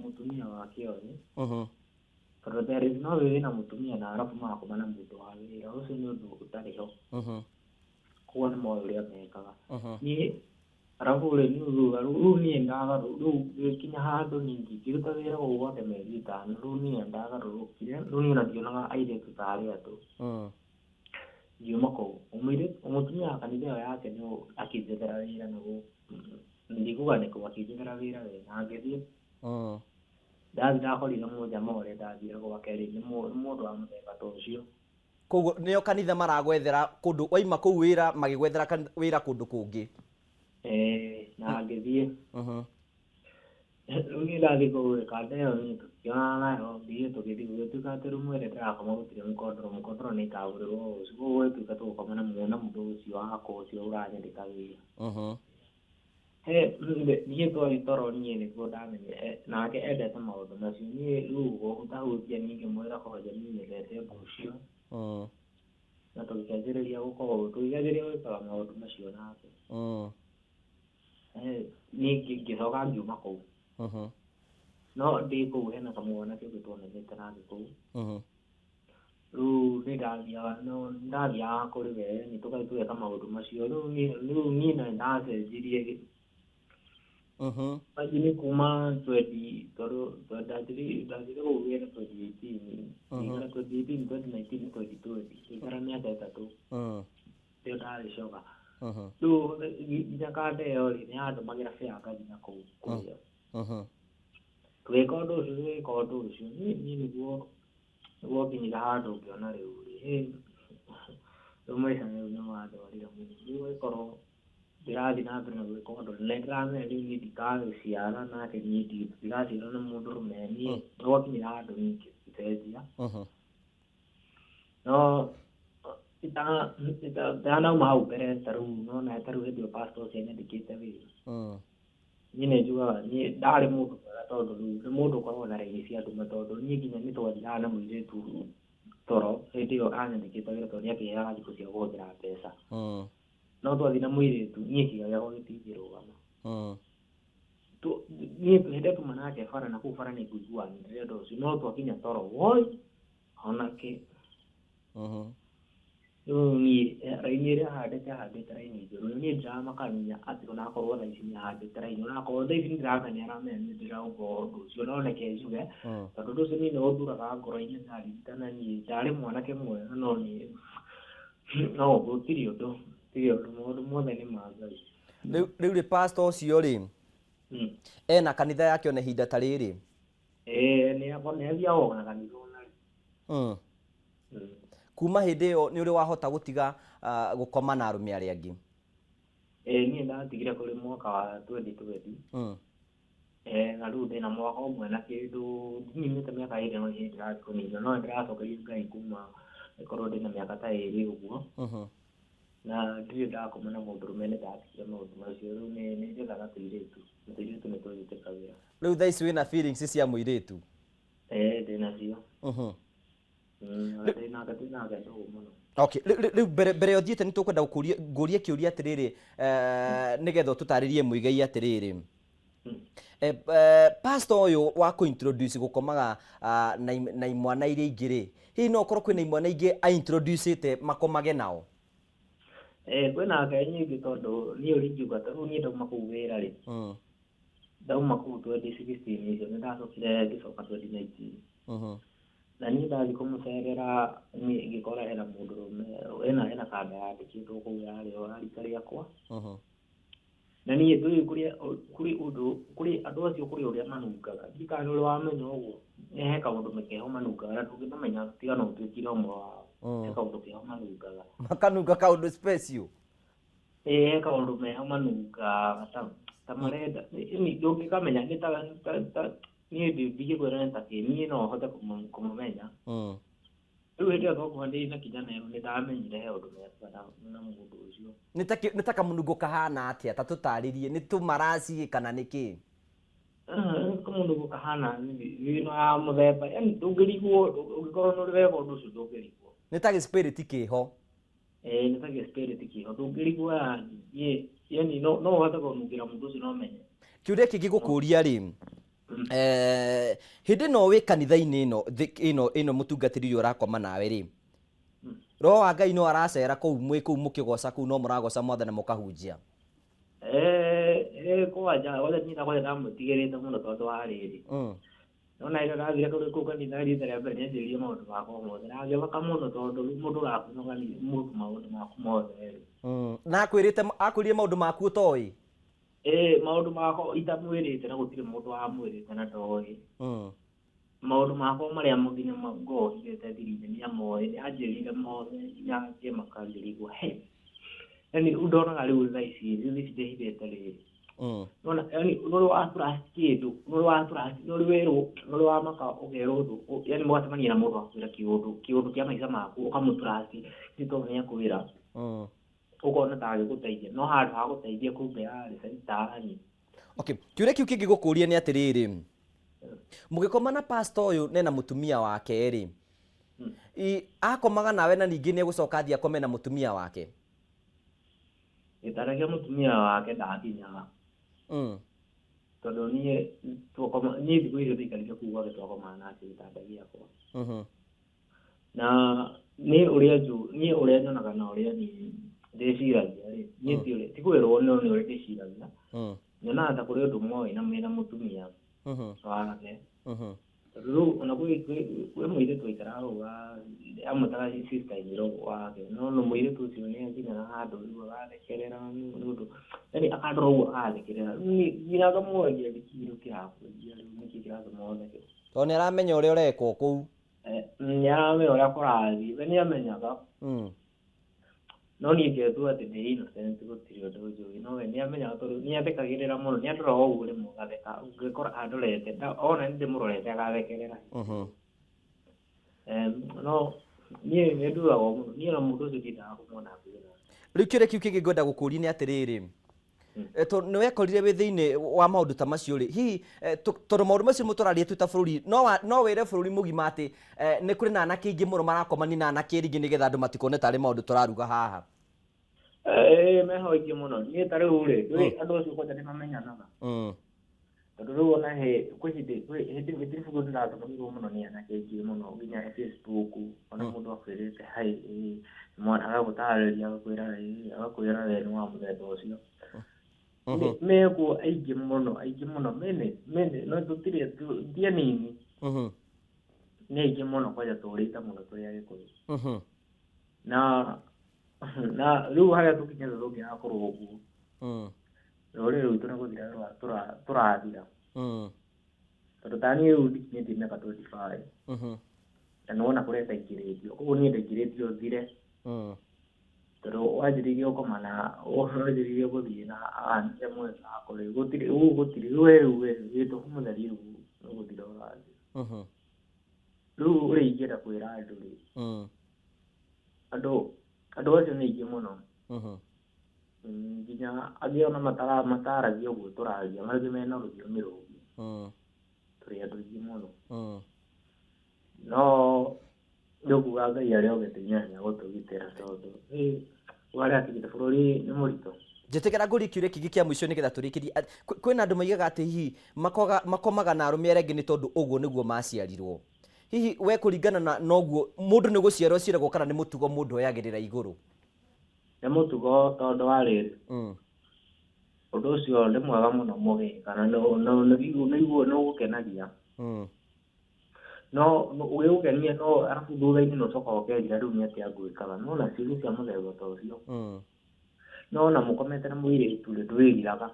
mũtumia wake oĩ, tondũ there is no way wĩna mũtumia na arabu magakoma na mũndũ wa wĩra ũcio, nĩ ũndũ ũtarĩ ho. Koguo nĩ moĩ ũrĩa mekaga. Niĩ arabu rĩ, niĩ rĩu niĩ rĩu gĩkinya handũ ningĩ ngĩruta wĩra kũu gwake mĩeri 5. Rĩu niĩ ndagarũrũkire, rĩu niĩ ona ndionaga airĩtu tarĩ andũ. Ngiuma kũu, mũtumia wa kanitha ĩyo yake nĩ akĩnjethera wĩra na ndikuga nĩkũ, akĩnjethera wĩra we na ngĩthiĩ. Ndathiĩ ndakorire mũjama ũrĩa ndathire gwake rĩ, nĩ mũndũ wa mũthemba ta ũcio. Koguo nĩo kanitha maragwethera kũndũ, waima kũu wĩra magĩgwethera wĩra kũndũ kũngĩ? Na ngĩthiĩ. Rĩu niĩ ndathiĩ kũu rĩ, kanda ĩyo niĩ tũkĩonana nayo thiĩ tũgĩthiĩ, gũgĩtuĩka atĩ rumu ĩrĩa ndĩrakoma gũtirĩ mũkondoro, mũkondoro nĩ ikagũrĩrwo rũciũ. Koguo gũgĩtuĩka tũgũkoma na mũndũ ũcio wakwa ũcio ũranyandĩka wĩra. He niĩ twathiĩ toro niĩ nĩguo ndamenyire nake endete maũndũ macio. Niĩ rĩu gũtahutia niĩ ngĩmwĩra kwanja niĩ nyendete ũndũ ũcio. Na tũgĩkĩanjĩrĩria gũkorwo tũgĩkĩanjĩrĩria gwĩkaga maũndũ macio nake. Niĩ ngĩcoka ngiuma kũu. No ndĩ kũu hena kamwanake ũngĩ twonanĩte nake kũu. Rĩu nĩ ndathiaga no ndathiaga kũrĩ we nĩ tũgathiĩ tũgeka maũndũ macio. Rĩu niĩ na ndacenjirie. Imagine kuma 20 tondũ ndanjire kũu wĩra 2018, ngĩikara 2018, 2019, 2020, ngĩikara mĩaka 3. Rĩu ndagĩcoka. Rĩu nginya kanda ĩyo rĩ, nĩ yandũmagĩra fare ngathiĩ kũu kũrĩa. Tũgĩka ũndũ ũcio, tũgĩka ũndũ ũcio. Niĩ nĩguo nginyire handũ ngĩona rĩu rĩ, rĩu maica rĩu nĩ mandwarire mũno. Rĩu agĩkorwo ndĩrathiĩ na mbere na gwĩka ũndũ, na nĩndĩramenya rĩu niĩ ndikagĩciara nake, niĩ ndikaciarwo nĩ mũndũrũme. Niĩ gwakinyire handũ niĩ ngĩcenjia. No itanauma hau mbere ta rĩu nona ta rĩu hĩndĩ ĩyo pastor ũcio anyandĩkĩte wĩra. Niĩ nĩ njugaga niĩ ndarĩ mũndũ mwega tondũ rĩu nĩ mũndũ ũkoragwo na raini cia nduma tondũ niĩ nginya nĩ twathiaga na mũirĩtu toro hĩndĩ ĩyo anyandĩkĩte wĩra tondũ nĩ akĩheaga thikũ cia kũhũthĩra mbeca. No twathiĩ na mũirĩtu niĩ kĩga gĩakwa gĩtingĩrũgama. Niĩ hĩndĩ ĩrĩa tuma nake bara na kũu bara nĩ ngũiguanĩire ũndũ ũcio, no twakinya toro woi onake. Rĩu niĩ raini ĩrĩa ahandĩte ahandĩte raini njũru. Niĩ ndĩramakania atĩ onakorwo thaa ici nĩ ahandĩte raini, onakorwo thaa ici nĩ ndĩramenya aramenya nĩ ndĩrauga ũndũ ũcio, no reke njuge tondũ ũndũ ũcio niĩ nĩ ũnduraga ngoro-inĩ ndaririkana niĩ ndarĩ mwanake mwega, no niĩ no gũtirĩ ũndũ, gũtirĩ ũndũ, maũndũ mothe nĩ ma Ngai. Rĩu rĩ pastor ũcio rĩ, ena kanitha yake ona ihinda ta rĩrĩ? Ĩĩ, nĩ athiaga ona kanitha ona rĩ. Kuma hĩndĩ ĩyo nĩ ũrĩ wahota gũtiga gũkoma na arũme arĩa angĩ? Ĩĩ, niĩ ndatigire kũrĩ mwaka wa 2020. Na rĩu ndĩna mwaka ũmwe na kĩndũ, ndininĩte mĩaka 2 no nĩ ndĩrathiĩ kũnina, no nĩndĩracokeria Ngai kuma ĩkorwo ndĩna mĩaka ta 2 ũguo. Na ndirĩ ndakoma na mũndũrũme, nĩ ndatigire maũndũ macio. Rĩu nĩ njethaga tũirĩtu, na tũirĩtu nĩ tũnjĩtĩkagĩra. Rĩu thaa ici wĩna feelings cia mũirĩtu? Ĩĩ, ndĩnacio. Ndĩnake, twĩnake ndũgũ mũno. Okay, rĩu mbere ũthiĩte nĩ tũkwenda ngũrie kĩũria atĩrĩrĩ, nĩgetha ũtũtarĩrie Muigai atĩrĩrĩ. Pastor ũyũ wa kũ-introduce gũkomaga na imwana iria ingĩ rĩ, hihi no ũkorwo kwĩna imwana ingĩ a-introducĩte makomage nao? Kwĩna ngai nyingĩ tondũ niĩ ũrĩa ingiuga ta rĩu niĩ ndauma kũu wĩra rĩ, ndauma kũu 2016 icio nĩ ndacokire ngĩcoka 2019. Na niĩ ndathiĩ kũmũcerera niĩ ngĩkora hena mũndũrũme ena kanda yandĩkĩtwo kũu yarĩ o ya rika rĩakwa. Na niĩ ndũĩ kũrĩ ũndũ kũrĩ andũ acio kũrĩ ũrĩa manungaga. Ndiũĩ kana nĩ ũrĩ wamenya ũguo, he kaũndũ keho manungaga na ndũngĩmamenya tiga no ũtuĩkire ũmwe wao. He kaũndũ keho manungaga. Makanunga kaũndũ special? Ĩĩ, he kaũndũ meho manungaga ta marenda. Ndũngĩkamenya nĩ ta niĩ ndingĩkwĩra nĩ ta kĩ, niĩ no hote kũmũmenya. Rĩu hĩndĩ ĩyo twakuhanĩrĩirie na kijana ĩyo nĩ ndamenyire he ũndũ mekwaga na mũndũ ũcio. Nĩ ta kamũnungo kahana atĩa? Ta tũtarĩrie, nĩ tũmaraci kana nĩ kĩ? Kamũnungo kahana ĩno ya mũthemba, yaani ndũngĩrigwo, ũngĩkorwo nĩ ũrĩ weka ũndũ ũcio ndũngĩrigwo. Nĩ ta gĩ-spirit kĩho? Ĩĩ, nĩ ta gĩ-spirit kĩho, ndũngĩrigwo yaani, yaani no ũhote kũnungĩra mũndũ ũcio no ũmenye. Kĩũria kĩngĩ gũkũria rĩ, hĩndĩ ĩno wĩ kanitha-inĩ ĩno ĩno mũtungatĩri ũyũ ũrakoma nawe rĩ, Roho wa Ngai no aracera kũu mwĩ kũu mũkĩgoca kũu no mũragoca Mwathani na mũkahunjia? Kwanja, kwanja niĩ kwanja ndamwĩtigĩrĩte mũno tondũ wa rĩrĩ. Nona rĩrĩa ndathire kũrĩ kũu kanitha rita rĩa mbere nĩanjĩrire maũndũ makwa mothe na ngĩmaka mũno tondũ rĩu mũndũ ũrakwĩra mũndũ maũndũ maku mothe rĩ. Na akwĩrire maũndũ maku ũtoĩ? Ĩĩ, maũndũ makwa itamwĩrĩte na gũtirĩ mũndũ wamwĩrĩte na ndoĩ. Maũndũ makwa marĩa nginya ngoragwo hithĩte thiri-inĩ nĩamoĩ, nĩanjĩrire mothe nginya ngĩmaka ngĩrigwo he. Yaani rĩu ndonaga rĩu thaa ici, rĩu ici ndĩhithĩte rĩrĩ. Nona, yaani nĩ wa trust kĩndũ, nĩ wa trust, nĩ ũrĩ werwo, nĩ ũrĩ wamaka ũkerwo ũndũ, yaani mũgacemania na mũndũ akwĩra kĩũndũ, kĩũndũ kĩa maica maku, ũkamũ trust, nĩ tondũ nĩ akwĩra. Ũkona ta agĩgũteithia, no handũ ha gũteithia kumbe yarĩ caitani. Okay, kĩũria kĩu kĩngĩ gũkũria nĩ atĩrĩrĩ, mũgĩkoma na pastor ũyũ nena mũtumia wake rĩ, akomaga nawe na ningĩ nĩ egũcoka athiĩ akome na mũtumia wake? Gĩtanda kĩa mũtumia wake ndakinyaga. Tondũ niĩ twakoma, niĩ thikũ icio ndaikarire kũu gwake twakomaga nake gĩtanda gĩakwa. Na niĩ ũrĩa njũ, niĩ ũrĩa nyonaga na ũrĩa niĩ ndĩciragia rĩ, niĩ ti ũrĩa, ti kwĩrwo no nĩ ũrĩa ndĩciragia. Nyonaga ta kũrĩ ũndũ moĩ na mena mũtumia wake. Tondũ rĩu ona kwĩ mũirĩtu waikaraga hau wa, amwĩtaga sister in law wake, no no mũirĩtu ũcio nĩ akinyaga handũ rĩu agathekerera nĩ ũndũ, yaani akandora ũguo agathekerera. Rĩu niĩ nginya ngamũragia nĩkĩ rĩu kĩrakwendia rĩu, nĩkĩ kĩratũma ũtheke? Tondũ nĩ aramenya ũrĩa ũrekwo kũu. Nĩ aramenya ũrĩa kũrathiĩ, we nĩ amenyaga. No niĩ ngetua atĩ ndĩ innocent gũtirĩ ũndũ njũĩ, no we nĩ amenyaga tondũ nĩ athekagĩrĩra mũno, nĩ andoraga ũguo rĩmwe agatheka, ũngĩkora andorete, ona nĩ ndĩmũrorete agathekerera. No niĩ nĩ nduagwo mũno, niĩ ona mũndũ ũcio ndiendaga kũmuona hakuhĩ na niĩ. Rĩu kĩũria kĩu kĩngĩ ngwenda gũkũria nĩ atĩrĩrĩ, tondũ nĩ wekorire wĩ thĩinĩ wa maũndũ ta macio rĩ, hihi tondũ maũndũ macio nĩmo tũraria twĩ ta bũrũri, no wĩre bũrũri mũgima atĩ nĩ kũrĩ na anake aingĩ mũno marakomania na anake erĩ nĩgetha andũ matikone tarĩ maũndũ tũraruga haha? Ĩĩ, meho aingĩ mũno. Niĩ ta rĩu rĩ, ndũĩ andũ acio kwanja nĩ mamenyanaga. Tondũ rĩu ona he, kwĩ hĩndĩ, kwĩ hĩndĩ ĩmwe Facebook nĩndatũmagĩrwo mũno nĩ anake aingĩ mũno nginya Facebook, ona mũndũ akwĩrĩte hi ĩĩ, mwana agagũtarĩria agakwĩra ĩĩ, agakwĩra we nĩ wa mũthemba ũcio. Mekuo aingĩ mũno, aingĩ mũno, many, many, no tũtirĩ, ti anini. Nĩ aingĩ mũno kwanja tũrĩte mũno tũrĩ Agĩkũyũ. Na rĩu harĩa tũkinyĩte tũngĩaga kũrũngwo, rũrĩrĩ rwitũ nĩ gũthira tũrathira. Tondũ ta niĩ rĩu ndikinyĩtie mĩaka 25. Na nĩwona kũrĩa ndaingĩrĩtio. Koguo niĩ ndaingĩrĩtio thire. Tondũ wanjĩrĩirie gũkoma na, wanjĩrĩirie gũthiĩ na anake mwena wakwa rĩ, gũtirĩ, rĩu gũtirĩ, rĩu we rĩu we wĩ tũhũ mũtheri rĩu nĩ gũthira ũrathira. Rĩu ũrĩa ingĩenda kwĩra andũ rĩ, andũ acio nĩ aingĩ mũno. Nginya angĩ ona mataragia ũguo tũraria, angĩ mena rũthiomi rũngĩ. Tũrĩ andũ aingĩ mũno. No nĩ ũkuga Ngai arĩ o gĩtĩ-inĩ na nĩegũtũgitĩra tondũ harĩa akinyĩte bũrũri nĩ mũritũ. Njĩtĩkĩra ngũrie kĩũria kĩngĩ kĩa mũico nĩgetha tũrĩkĩrie. Kwĩna andũ maigaga atĩ hihi makomaga na arũme arĩa angĩ nĩ tondũ ũguo nĩguo maciarirwo. Hihi we kũringana na noguo mũndũ nĩ gũciarwo aciaragwo kana nĩ mũtugo mũndũ oyagĩrĩra igũrũ? Nĩ mũtugo tondũ wa rĩrĩ. Ũndũ ũcio nĩ mwega mũno mũgĩka na nĩ ũgũkenagia. No ũgĩgũkenia no arabu thutha-inĩ nĩ ũcokaga ũkerira rĩu nĩ atĩa ngwĩkaga. No na ciũria cia mũthemba ta ũcio. No ona mũkomete na mũirĩtu rĩ, ndwĩriraga.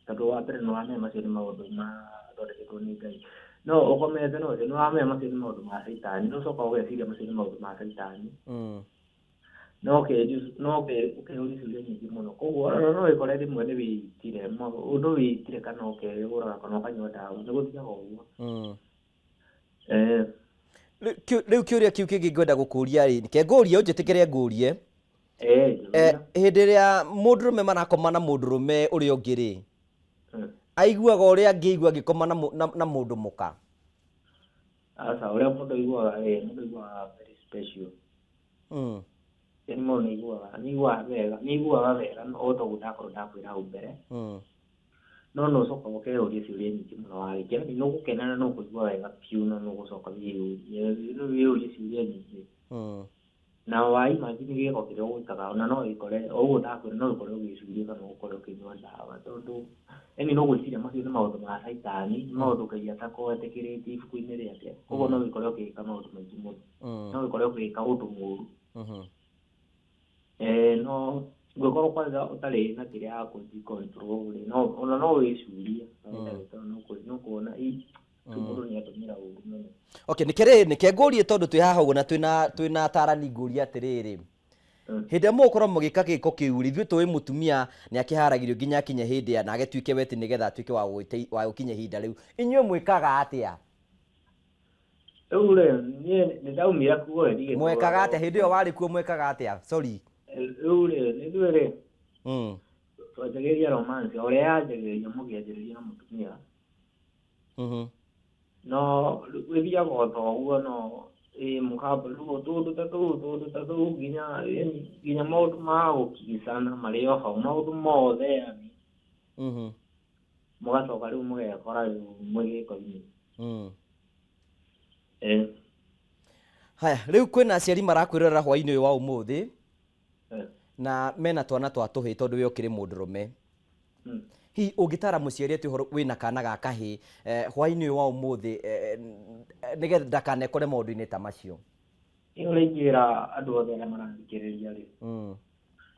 Tondũ wa mbere nĩ wamenya macio nĩ maũndũ mathondeketwo nĩ Ngai. No ũkomete na ũcio nĩ wamenya macio nĩ maũndũ ma caitani, nĩ ũcokaga ũgeciria macio nĩ maũndũ ma caitani. No ũkeyũria ciũria nyingĩ mũno. Koguo ona no wĩkore rĩmwe nĩ wĩitire, ũndũ wĩitire kana ũkeyũraga kana ũkanyua ndawa, nĩ gũthiaga ũguo. Rĩu kĩũria kĩu kĩngĩ ngwenda gũkũria rĩ, reke ngũrie, ũnjĩtĩkĩre ngũrie. Hĩndĩ ĩrĩa mũndũrũme marakoma na mũndũrũme ũrĩa ũngĩ rĩ, aiguaga ũrĩa angĩigua angĩkoma na mũndũ mũka? Aca, ũrĩa mũndũ aiguaga rĩ, mũndũ aiguaga very special. Yaani mũndũ nĩ aiguaga wega, nĩ aiguaga wega, no o toguo ndakorwo ndakwĩra hau mbere. No nĩ ũcokaga ũkeyũria ciũria nyingĩ mũno warĩkia, yaani nĩ ũgũkena na nĩ ũkũigua wega biũ na nĩ ũgũcoka wĩyũrie ciũria nyingĩ. Na wa imagine gĩko kĩrĩa ũgwĩkaga, ona no wĩkore, o ũguo ndakwĩra, no wĩkore ũgĩcuria kana ũkore ũkĩnyua ndawa, tondũ yaani no gwĩciria macio nĩ maũndũ ma caitani, nĩ maũndũ Ngai atakoragwo etĩkĩrĩtie ibuku-inĩ rĩake, koguo no wĩkore ũgĩka maũndũ maingĩ mũno. No wĩkore ũgĩka ũndũ mũũru. No ũngĩkorwo kwanza ũtarĩ na kĩrĩa ya kũji control rĩ, no ona no wĩcurie, no kuona mũndũ nĩ atũmĩra ũru mũno. Okay, nĩke rĩ, nĩke ngũrie tondũ twĩ haha ũguo na twĩna atarani ngũrie atĩrĩrĩ. Hĩndĩ ĩrĩa mũgũkorwo mũgĩka gĩko kĩu rĩ, ithuĩ tũĩ mũtumia nĩ akĩharagĩrio nginya akinye hĩndĩ ya na agĩtuĩke weti nĩgetha atuĩke wa gũkinya ihinda rĩu. Inyuĩ mwĩkaga atĩa? Rĩu rĩ, niĩ nĩ ndaumire kuo ĩ, ndigĩtũraga Mwekaga atĩa? Hĩndĩ ĩyo warĩ kuo mwekaga atĩa? Sorry. Rĩu rĩ, nĩ ithuĩ rĩ, twanjagĩrĩria romance o ũrĩa yanjagĩrĩria mũkĩanjĩrĩria na mũtumia. No ĩthiaga o ta ũguo, no ĩ mũkamba rĩu tũũndũ ta tũu, tũũndũ ta tũu, nginya yani nginya maũndũ ma gũkicana marĩ o hau, maũndũ mothe yani. Mũgacoka rĩu mũgekora rĩu mwĩ gĩko-inĩ. Haya, rĩu kwĩna aciari marakwĩrorera hwaĩ-inĩ ũyũ wa ũmũthĩ na mena twana twa tũhĩĩ tondũ we ũkĩrĩ mũndũrũme. Hihi ũngĩtara mũciari atĩ ũhoro wĩna kana ga kahĩĩ hwaĩ-inĩ ũyũ wa ũmũthĩ, nĩgetha ndakanekore maũndũ-inĩ ta macio? Niĩ ũrĩa ingĩra andũ othe arĩa marathikĩrĩria rĩ,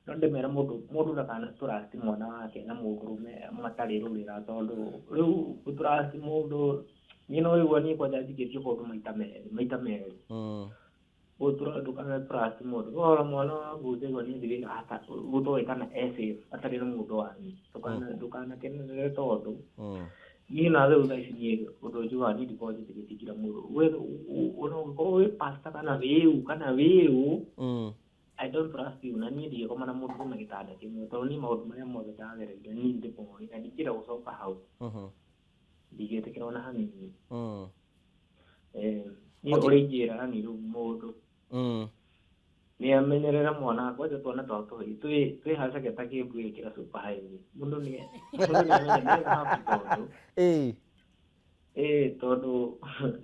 no ndĩmere mũndũ ndakana trust mwana wake na mũndũrũme matarĩ rũrĩra, tondũ rĩu gũtrust mũndũ, niĩ no ũigua niĩ kwanja njikĩtio kũndũ maita merĩ, maita merĩ. Ndũkana trust mũndũ. Wahora mwana waku ũtaigua nĩ athiĩ gũtoĩ kana e safe atarĩ na mũndũ wanyu. Ndũkanakenerere tondũ niĩ na rĩu thaa ici niĩ ũndũ njugaga niĩ ndikoragwo njĩtĩkĩtie nginya mũndũ. We ona ũngĩkorwo wĩ pastor kana wĩ ũ kana wĩ ũ, I don't trust you, na niĩ ndingĩkoma na mũndũ ũmwe gĩtanda kĩmwe, tondũ niĩ maũndũ marĩa mothe ndagereire niĩ ndĩmoĩ na ndingĩenda gũcoka hau. Ndingĩtĩkĩra ona hanini. Niĩ ũrĩa ingĩra yani rĩu mũndũ nĩ amenyerere mwana, kwanja twana twa tũhĩĩ twĩ haceke ta kĩmbu gĩkĩra super highway. Mũndũ nĩ amenye nĩ thabu tondũ. Tondũ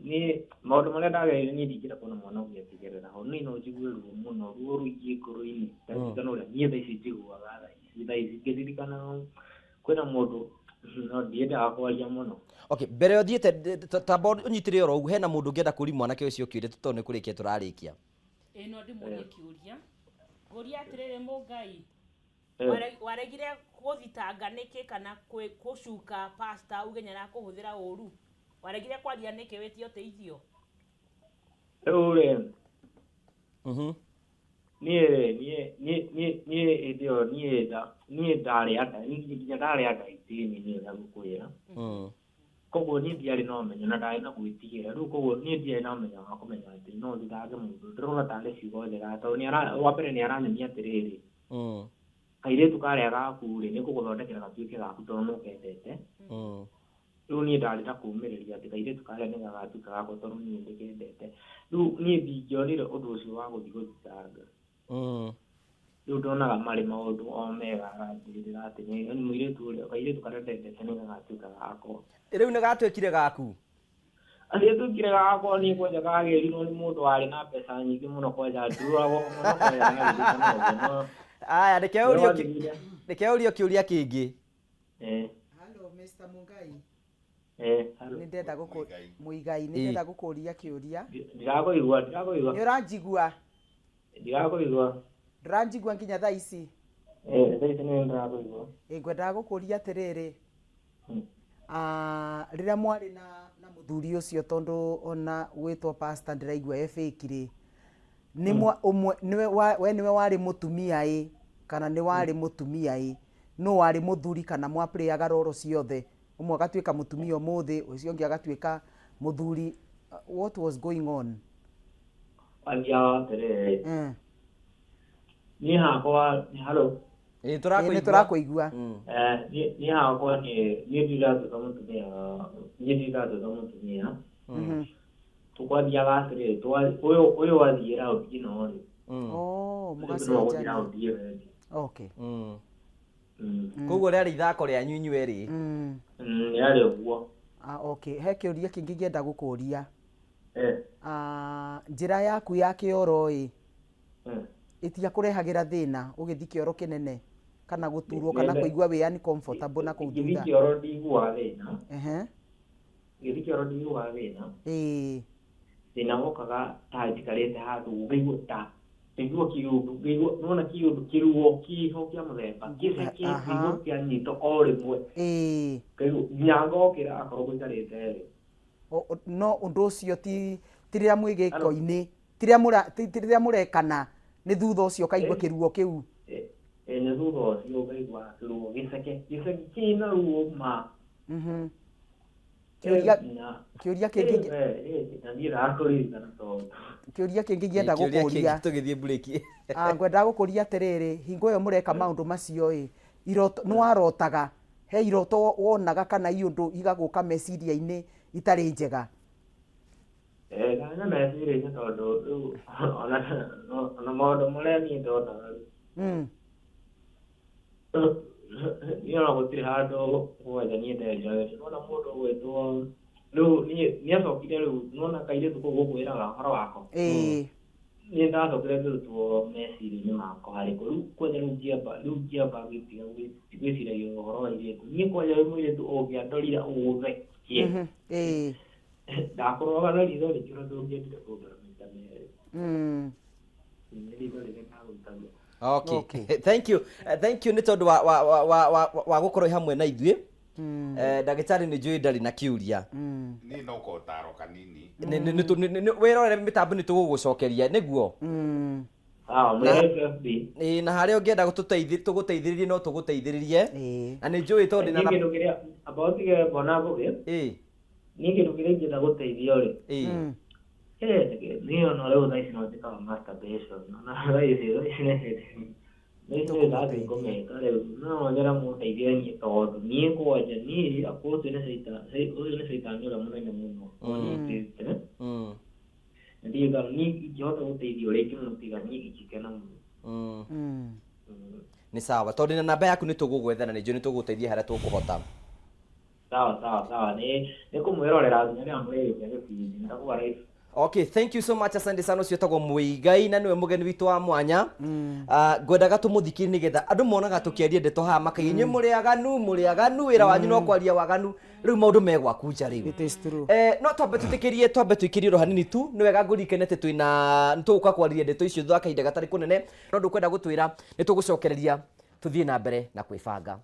niĩ maũndũ marĩa ndagereire niĩ ndingĩenda kuona mwana ũngĩ akĩgerera ho. Niĩ no njigue ruo mũno, ruo rũingĩ ngoro-inĩ. Ndaririkana ũrĩa niĩ thaa ici njiguaga thaa ici, thaa ici ngĩririkana kwĩna mũndũ, no ndiendaga kwaria mũno. Okay, mbere ũthiĩte tamba ũnyitĩrĩre oro ũguo, hena mũndũ ũngĩenda kũria mwanake ũcio kĩũria tondũ nĩ kũrĩkia tũrarĩkia. Ĩĩ, no ndĩmũrie kĩũria. Ngũria atĩrĩrĩ, Mũngai, waregire gũthitanga nĩkĩ kana gũcuka pastor uge nĩarakũhũthĩra ũru? Waregire kwaria nĩkĩ wĩtie ũteithio? Rĩu rĩ, niĩ rĩ, niĩ niĩ niĩ niĩ hĩndĩ ĩyo niĩ niĩ ndarĩ anda, nginya ndarĩ anda 18 niĩ ũrĩa ngũkwĩra. Koguo niĩ ndiarĩ na ũmenyo na ndarĩ na gwĩtigĩra. Rĩu koguo niĩ ndiarĩ na ũmenyo wa kũmenya atĩ no thitange mũndũ. Ndĩrona tarĩ ciugo njega, tondũ wa mbere nĩ aranyonia atĩrĩrĩ, kairĩtu karĩa gaku rĩ, nĩ ngũgũthondekera gatuĩke gaku tondũ nĩ ũkendete. Rĩu niĩ ndarĩ na kũũmĩrĩria atĩ kairĩtu karĩa nĩ gagatuĩka gakwa tondũ niĩ ndĩkendete. Rĩu niĩ ndingĩonire ũndũ ũcio wa gũthiĩ gũthitanga. Rĩu ndonaga marĩ maũndũ o mega aranjĩrĩra atĩ nĩ mũirĩtu ũrĩa, kairĩtu karĩa ndendete nĩ gagatuĩka gakwa. Rĩu nĩ gatuĩkire gaku? Gatuĩkire gakwa, niĩ kwanja kagĩrirwo nĩ mũndũ warĩ na mbeca nyingĩ mũno, kwanja nduragwo mũno kwanja ndaririkana ũguo, no Aya, reke ũrio kĩũria kĩngĩ. Hello, Mr. Mungai. Hello. Nĩ ndenda gũkũ Muigai, nĩ ndenda gũkũria kĩũria. Ndirakũigua, ndirakũigua. Nĩ ũranjigua? Ndirakũigua. Ndũranjigua nginya thaa ici? Thaa ici nĩ ndĩrakũigua. Ngwendaga gũkũria atĩrĩrĩ, rĩrĩa mwarĩ na mũthuri ũcio, tondũ ona gwĩtwo pastor ndĩraigua e fake rĩ, nĩ mwa, ũmwe, nĩwe wa, we nĩwe warĩ mũtumia ĩ, kana nĩ warĩ mũtumia ĩ, no warĩ mũthuri kana mwaplayaga roro ciothe, ũmwe agatuĩka mũtumia ũmũthĩ, ũcio ũngĩ agatuĩka mũthuri. What was going on? Wathiaga atĩrĩrĩ, niĩ hakwa, hello. Ĩĩ, Ĩĩ, tũrakũigua. nĩ tũrakũigua. Niĩ hakwa niĩ ndiratuĩka mũtumia, niĩ ndiratuĩka mũtumia. Tũkwathiaga atĩrĩrĩ, ũyũ wathiĩ round ĩno rĩ. Oh, Ũyũ mũgacenjania. no gũthiĩ round ĩyo ĩngĩ. Okay. Koguo rĩarĩ ithako rĩanyu inyuĩ erĩ. Rĩarĩ ũguo. Okay, he kĩũria kĩngĩ ingĩenda gũkũria. Njĩra yaku ya kĩoro ĩ, ĩtiakũrehagĩra thĩna ũgĩthiĩ kĩoro kĩnene kana gũturwo kana kũigua wĩ uncomfortable na kũu Ngĩthiĩ thutha? kĩoro ndiguaga thĩna. Ngĩthiĩ kĩoro ndiguaga thĩna. Thĩna wokaga ta njikarĩte handũ ngaigua ta ngaigua kĩũndũ, ngaigua nĩwona kĩũndũ kĩruo kĩho kĩa mũthemba, gĩceke, ngaigua kĩanyita o rĩmwe. Ngaigua nginya ngokĩra akorwo ngũikarĩte thĩ. No ũndũ ũcio ti rĩrĩa mwĩ gĩko-inĩ, ti rĩrĩa mũra, ti rĩrĩa mũrekana, nĩ thutha ũcio ũkaigua kĩruo kĩu. Nĩ thutha ũcio ũkaigua kĩruo gĩceke, gĩceke kĩna ruo ma. Kĩũria Na- kĩũria kĩngĩ na niĩ ndakũririkana tondũ kĩũria kĩngĩ ingĩenda Kĩũria gũkũria kĩngĩ tũgĩthiĩ break. Ah, ngwendaga gũkũria atĩrĩrĩ hingo ĩyo mũreka maũndũ macio ĩ iroto nĩ warotaga he iroto wonaga kana iũndũ igagũka meciria-inĩ itarĩ njega? Na meciria-inĩ tondũ rĩu ona ona maũndũ marĩa niĩ ndonaga rĩ, niĩ ona gũtirĩ handũ kwanja niĩ nderiraga nona mũndũ ũgwĩtwo rĩu niĩ nĩacokire rĩu nona kairĩtu kau gũkwĩraga ũhoro wako. Niĩ ndacokire ngĩrutwo meciria-inĩ makwa harĩ kũ rĩu kwanja rĩu ngĩamba rĩu ngĩamba ngĩtiga gwĩciragia ũhoro wa airĩtu. Niĩ kwanja rĩu mũirĩtu ũngĩandorire ũthekie, ndakũroga na ritho rĩngĩ ona ndũngĩendire kũndora maita merĩ. Nĩ ritho rĩrĩa ndagũikagia. Okay. Okay. Thank you. Thank you nĩ tondũ wa wa wa wa wa, wa gũkorwo hamwe na ithuĩ. Ndagĩtarĩ nĩ njũĩ ndarĩ na kĩũria. Niĩ no kotaro kanini. Wĩrorere mĩtambo nĩ tũgũgũcokeria nĩguo. Sawa, mwĩ FFB. Ĩĩ, na harĩa ũngĩenda tũgũteithĩrĩrie no tũgũteithĩrĩrie. Na nĩ njũĩ tondũ ndĩna Niĩ kĩndũ kĩrĩa amba ũtige mbona ngũgĩ, niĩ kĩndũ kĩrĩa ingĩenda gũteithio rĩ, niĩ ona rĩu thaa ici no njĩkaga masturbation, ona thaa ici nĩ thaa ici nĩ ndathiĩ kũmĩka rĩu no nyende mũndeithie niĩ tondũ niĩ kwanja niĩ ũcio nĩ caitani ũcio nĩ caitani ũrĩa mũnene mũno ũnyitĩte. Na ndiũĩ kana niĩ ingĩhota gũteithio ũrĩa ingĩmũtiga niĩ ingĩkena mũno. Nĩ sawa tondũ na namba yaku nĩ tũgũgwetha na nĩ njũĩ nĩ tũgũteithia harĩa tũkũhota. Sawa sawa sawa, nĩ nĩ kũmwĩrorera nginya rĩrĩa mũrĩrĩkia gĩbindi ndakuga rĩu. Okay, thank you so much, asante sana. Ũcio wĩtagwo Mũigai na nĩwe mũgeni witũ wa mwanya. Ngwendaga tũmũthikĩrie nĩgetha andũ monaga tũkĩaria ndeto haha makaiga inyuĩ mũrĩ aganu, mũrĩ aganu, wĩra wanyu no kwaria waganu. Rĩu maũndũ me gwaku nja rĩu. It is true. No twambe twĩtĩkĩrie twambe tũikĩrie oro hanini tu. Nĩ wega ngũririkane atĩ twĩna nĩ tũgũka kwarĩria ndeto icio thutha wa kahinda gatarĩ kũnene, no ndũkwenda gũtwĩra nĩ tũgũcokereria tũthiĩ na mbere na kwĩbanga.